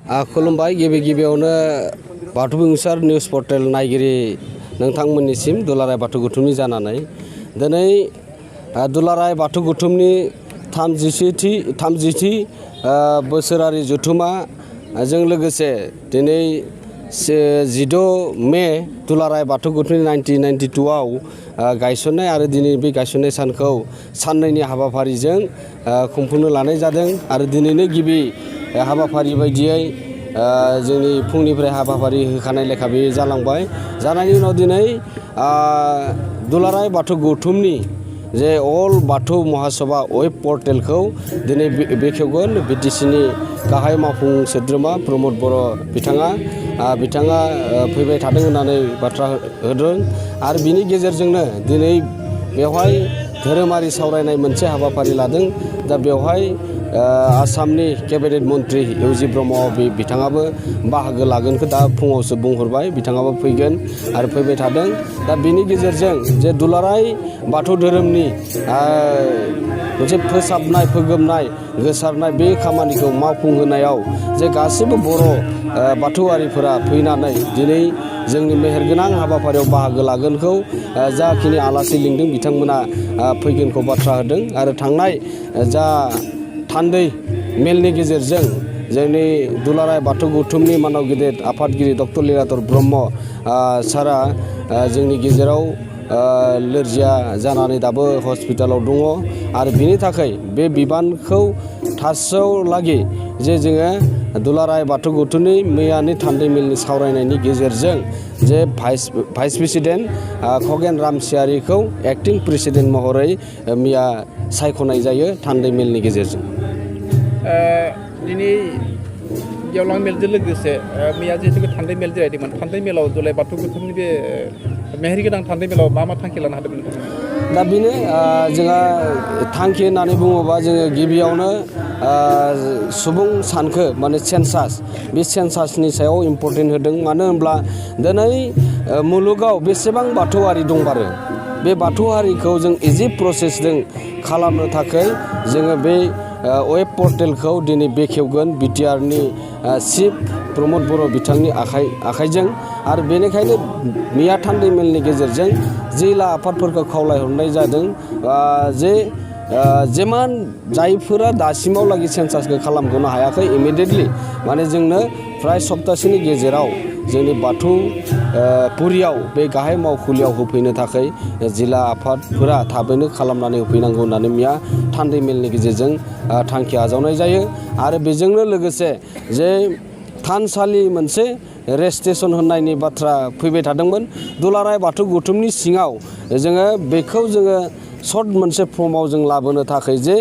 खुलुमबाय गिबियावनो बाथौ बुंसार news portal नायगिरि नोंथांमोननिसिम दुलाराय बाथौ गौथुमनि जानानै दिनै दुलाराय बाथौ गौथुमनि 30थि बोसोरारि जथुमाजों लोगोसे दिनै 16 मे दुलाराय बाथौ गौथुमनि 1992 आव गायसननाय आरो दिनै बे गायसननाय सानखौ साननैनि हाबाफारिजों खुंफुंनो लानाय जादों आरो दिनैनो गिबि हाबाफारि बायदियै जोंनि फुंनिफ्राय हाबाफारि होखानाय लेखा बे जालांबाय जानायनि उनाव दिनै दुलाराय बाथौ गौथुमनि जे अल बाथौ महासभा वेब पर्टेलखौ दिनै बेखेवगोन बिटिसिनि गाहाय मावफुं सोद्रोमा प्रमद बर' बिथाङा फैबाय थादों होननानै बाथ्रा होदों आरो बिनि गेजेरजोंनो दिनै बेवहाय धोरोमारि सावरायनाय मोनसे हाबाफारि लादों दा बेवहाय आसामनि केबिनेट मन्त्रि ग ब्रह्म बिथाङाबो बाहागो लागोनखौ दा फुङावसो बुंहरबाय बिथाङाबो फैगोन आरो फैबाय थादों दा बिनि गेजेरजों जे दुलाराय बाथौ धोरोमनि मोनसे फोसाबनाय फोगोमनाय गोसारनाय बे खामानिखौ मावफुंहोनायाव जे गासैबो बर' बाथौआरिफोरा फैनानै दिनै जोंनि मेहेरगोनां हाबाफारियाव बाहागो लागोनखौ जाखिनि आलासि लिंदों बिथांमोना फैगोनखौ बाथ्रा होदों आरो थांनाय जा थान्दै मेलनि गेजेरजों जोंनि दुलाराय बाथौ गौथुमनि मानव गेदेर आफादगिरि डक्टर लीलाधर ब्रह्म सारा जोंनि गेजेराव लोरजिया जानानै दाबो हस्पिटालाव दङ आरो बिनि थाखाय बे बिबानखौ थासआवलागि जे जोङो दुलाराय बाथौ गौथुमनि मैयानि थान्दै मेलनि सावरायनायनि गेजेरजों जे भाइस प्रेसिडेन्ट खगेन रामसियारिखौ एक्टिं प्रेसिडेन्ट महरै मैया सायख'नाय जायो थान्दै मेलनि गेजेरजों दिनै गेवलां मेलजों लोगोसे मैया जिहेतु थान्दै मेल जिरायदोंमोन थान्दै मेलाव दुलाराय बाथौ गौथुमनि बे मेहेरगोनां थान्दै मेलाव मा थांखि लानो हादोंमोन दा बेनो जोंहा थांखि होननानै बुङोबा जोङो गिबियावनो सुबुं सानखो माने सेन्सास बे सेन्सासनि सायाव इम्पर्टेन्ट होदों मानो होनब्ला दिनै मुलुगाव बेसेबां बाथौआरि दंबारो बे बाथौआरिखौ जों इजि प्रसेसजों खालामनो थाखाय जोङो बे वेब पर्टेलखौ दिनै बेखेवगोन बिटिआरनि चिफ प्रमद बर' बिथांनि आखाइजों आरो बेनिखायनो मैया थान्दै मेलनि गेजेरजों जिल्ला आफादफोरखौ खावलायहरनाय जादों जे जेमान जायफोरा दासिमावलागि सेन्सासखौ खालामगनो हायाखै इमिडियेटलि माने जोंनो फ्राय सप्तासेनि गेजेराव जोंनि बाथौ पुरियाव बे गाहाय मावखुलियाव होफैनो थाखाय जिल्ला आफादफोरा थाबैनो खालामनानै होफैनांगौ होननानै मैया थान्दै मेलनि गेजेरजों थांखि आजावनाय जायो आरो बेजोंनो लोगोसे जे थानसालि मोनसे रेजिस्ट्रेसन होननायनि बाथ्रा फैबाय थादोंमोन दुलाराय बाथौ गौथुमनि सिङाव जोङो बेखौ जोङो सर्ट मोनसे फर्माव जों लाबोनो थाखाय जे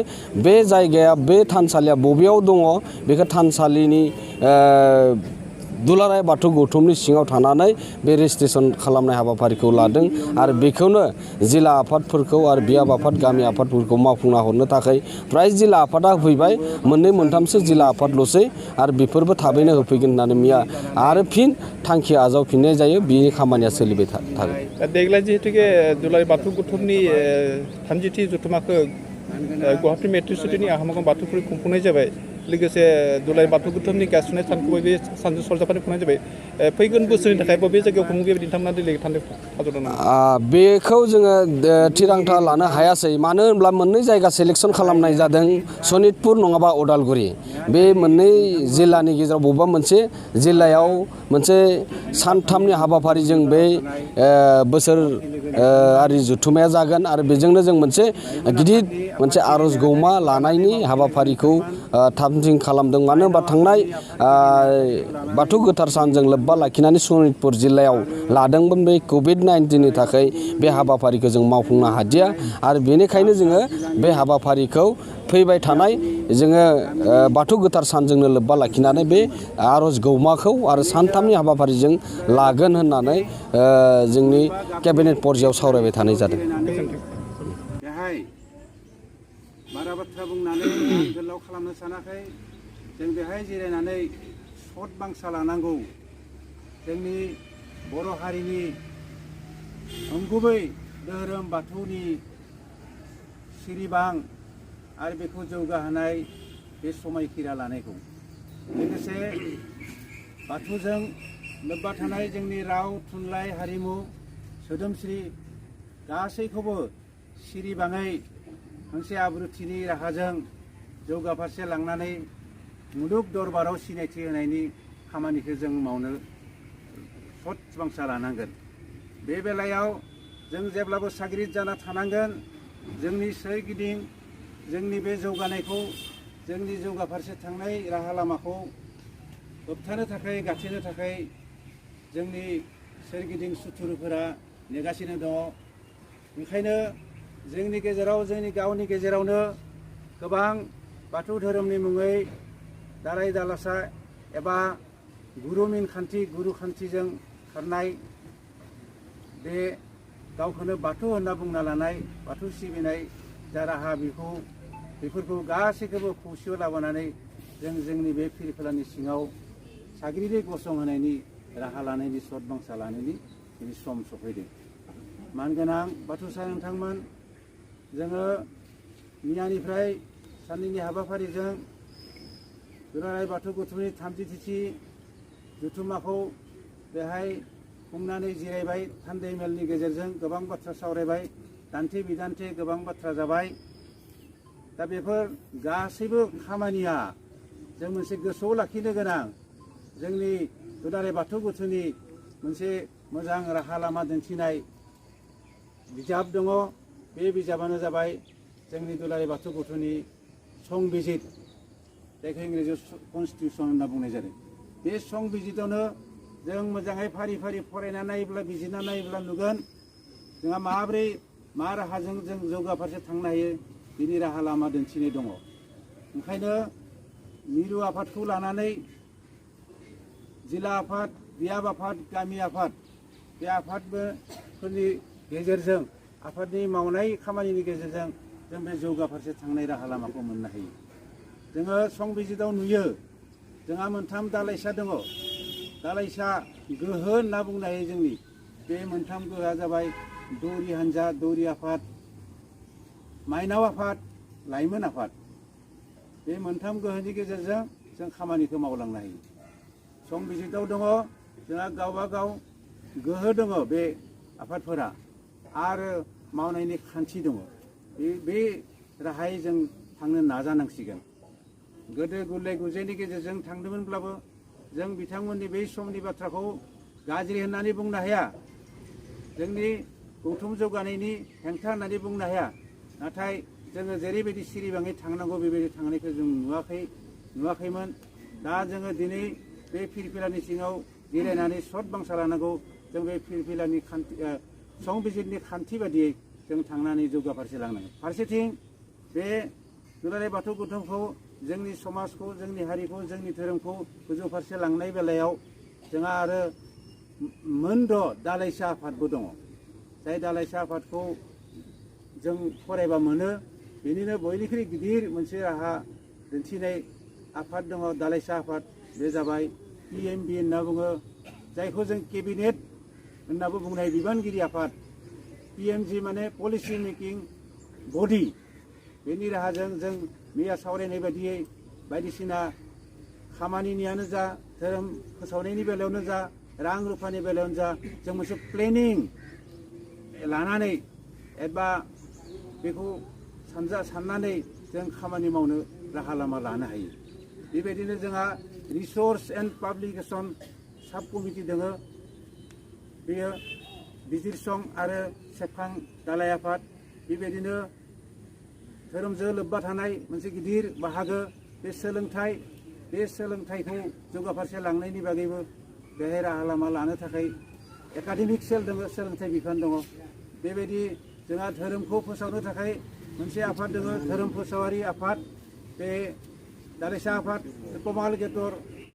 बे जायगाया बे थानसालिया बबेयाव दङ बेखौ थानसालिनि दुलाराय बाथौ गौथुमनि सिङाव थानानै बे रेजिस्ट्रेसन खालामनाय हाबाफारिखौ लादों आरो बेखौनो जिल्ला आफादफोरखौ आरो बियाब आफाद गामि आफादफोरखौ मावफुंना हरनो थाखाय फ्राय जिल्ला आफादा होफैबाय मोननै मोनथामसो जिल्ला आफादल'सै आरो बेफोरबो थाबैनो होफैगोन होननानै मैया आरो फिन थांखि आजावफिननाय जायो बिनि खामानिया सोलिबाय थागोन देग्लाय जिहेतुके दुलाराय बाथौ गौथुमनि 30थि जथुमाखौ गुवाहाटी मेट्रिक सिटिनि आहमागाम बाथौफोर खुंफुंनाय जाबाय लोगोसे दुलाराय बाथौ गौथुमनि गायसननाय सानखौबो बे सानजौ सरजाबनानै खुंनाय जाबाय फैगोन बोसोरनि थाखाय बबे जायगायाव खुङो बेबायदि नोंथांमोना दिनै थाजौदों बेखौ जोङो थिरांथा लानो हायासै मानो होनब्ला मोननै जायगा सेलेक्सन खालामनाय जादों सनितपुर नङाबा उदालगुरि बे मोननै जिल्लानि गेजेराव बबेबा मोनसे जिल्लायाव मोनसे सानथामनि हाबाफारिजों बे बोसोरारि जथुमाया जागोन आरो बेजोंनो जों मोनसे गिदिर मोनसे आर'ज गौमा लानायनि हाबाफारिखौ थामथिम खालामदों मानो होनबा थांनाय बाथौ गोथार सानजों लोब्बा लाखिनानै सनितपुर जिल्लायाव लादोंमोन बे कभिड-19नि थाखाय बे हाबाफारिखौ जों मावफुंनो हादिया आरो बेनिखायनो जोङो बे हाबाफारिखौ फैबाय थानाय जोङो बाथौ गोथार सानजोंनो लोब्बा लाखिनानै बे आर'ज गौमाखौ आरो सानथामनि हाबाफारिजों लागोन होननानै जोंनि केबिनेट पर्यायाव सावरायबाय थानाय जादों बारा बाथ्रा बुंनानै गोलाव खालामनो सानाखै जों बेहाय जिरायनानै सत बांसा लानांगौ जोंनि बर' हारिनि नंगुबै धोरोम बाथौनि सिरिबां आरो बेखौ जौगाहोनाय बे समायखिरा लानायखौ लोगोसे बाथौजों लोब्बा थानाय जोंनि राव थुनलाइ हारिमु सोदोमस्रि गासैखौबो सिरिबाङै मोनसे आब्रुथिनि राहाजों जौगाफारसे लांनानै मुलुग दरबाराव सिनायथि होनायनि खामानिखौ जों मावनो सत बांसा लानांगोन। बे बेलायाव जों जेब्लाबो साग्रिद जाना थानांगोन। जोंनि सोरगिदिं जोंनि बे जौगानायखौ जोंनि जौगाफारसे थांनाय राहा लामाखौ होबथानो थाखाय गाथेनो थाखाय जोंनि सोरगिदिं सुथुरफोरा नेगासिनो दङ। ओंखायनो जोंनि गेजेराव जोंनि गावनि गेजेरावनो गोबां बाथौ धोरोमनि मुङै दालाय दालासा एबा गुरुमिन खान्थि गुरु खान्थिजों खारनाय बे गावखौनो बाथौ होनना बुंना लानाय बाथौ सिबिनाय जा राहा बेफोरखौ गासैखौबो खौसेयाव लाबोनानै जों जोंनि बे फिरफिलानि सिङाव साग्रिदै गसंहोनायनि राहा लानायनि सत बांसा लानायनि दिनै सम सफैदों। मानगोनां बाथौसा नोंथांमोन, जोङो मैयानिफ्राय साननैनि हाबाफारिजों दुलाराय बाथौ गौथुमनि 30थि जथुम्माखौ बेहाय खुंनानै जिरायबाय। थान्दै मेलनि गेजेरजों गोबां बाथ्रा सावरायबाय, दान्थे बिदान्थे गोबां बाथ्रा जाबाय। दा बेफोर गासैबो खामानिया जों मोनसे गोसोआव लाखिनो गोनां जोंनि दुलाराय बाथौ गौथुमनि मोनसे मोजां राहा लामा दिन्थिनाय बिजाब दङ। बे बिजाबानो जाबाय जोंनि दुलाराय बाथौ गौथुमनि संबिजित, जायखौ इंराजियाव कनस्टिटिउसन होनना बुंनाय जादों। बे संबिजितावनो जों मोजाङै फारि फारि फरायना नायोब्ला बिजिरना नायोब्ला नुगोन जोंहा माबोरै मा राहाजों जों जौगाफारसे थांनो हायो बिनि राहा लामा दिन्थिनाय दङ। ओंखायनो मिरु आफादखौ लानानै जिल्ला आफाद, बियाब आफाद, गामि आफाद, बे आफादफोरनि गेजेरजों आफादनि मावनाय खामानिनि गेजेरजों जों बे जौगाफारसे थांनाय राहा लामाखौ मोननो हायो। जोङो संबिजिताव नुयो जोंहा मोनथाम दालाइसा दङ। दालाइसा गोहो होनना बुंनो हायो जोंनि बे मोनथाम गोहोआ जाबाय दौरि हान्जा, दौरि आफाद, माइनाव आफाद, लाइमोन आफाद। बे मोनथाम गोहोनि गेजेरजों जों खामानिखौ मावलांनो हायो। संबिजिताव दङ जोंहा गावबा गाव गोहो दङ बे आफादफोरा आरो मावनायनि खान्थि दङ। बे राहायै जों थांनो नाजानांसिगोन। गोदो गुलाय गुजायनि गेजेरजों थांदोंमोनब्लाबो जों बिथांमोननि बै समनि बाथ्राखौ गाज्रि होननानै बुंनो हाया, जोंनि गौथुम जौगानायनि हेंथा होननानै बुंनो हाया। नाथाय जोङो जेरैबायदि सिरिबाङै थांनांगौ बेबायदि थांनायखौ जों नुवाखैमोन। दा जोङो दिनै बे फिरफिलानि सिङाव जिरायनानै सत बांसा लानांगौ। जों बे फिरफिलानि खान्थि संबिजितनि खान्थि बादियै जों थांनानै जौगाफारसे लांनांगोन। फारसेथिं बे दुलाराय बाथौ गौथुमखौ जोंनि समाजखौ, जोंनि हारिखौ, जोंनि धोरोमखौ गोजौ फारसे लांनाय बेलायाव जोंहा आरो मोनद' दालाइसा आफादबो दङ। जाय दालाइसा आफादखौ जों फरायबा मोनो बेनिनो बयनिख्रुइ गिदिर मोनसे राहा दिन्थिनाय आफाद दङ, दालाइसा आफाद। बे जाबाय PMB होनना बुङो, जायखौ जों केबिनेट होननाबो बुंनाय बिबानगिरि आफाद। PMG माने पलिसि मेकिं बडि। बेनि राहाजों जों मैया सावरायनाय बायदियै बायदिसिना खामानिनियानो जा, धोरोम फोसावनायनि बेलायावनो जा, रां रुफानि बेलायावनो जा, जों मोनसे प्लेनिं लानानै एबा बेखौ साननानै जों खामानि मावनो राहा लामा लानो हायो। बेबायदिनो जोंहा रिसर्स एन्ड पाब्लिकेसन साब कमिटि दङ। बेयो बिजिरसं आरो सेबखां दालाइ आफाद। बेबायदिनो धोरोमजों लोब्बा थानाय मोनसे गिदिर बाहागो बे सोलोंथाइ। बे सोलोंथाइखौ जौगाफारसे लांनायनि बागैबो बेहाय राहा लामा लानो थाखाय एकाडेमिक सेल दङ, सोलोंथाइ बिफान दङ। बेबायदि जोंहा धोरोमखौ फोसावनो थाखाय मोनसे आफाद दङ, धोरोम फोसावारि आफाद। बे दालाइसा आफाद, कमाल गेटर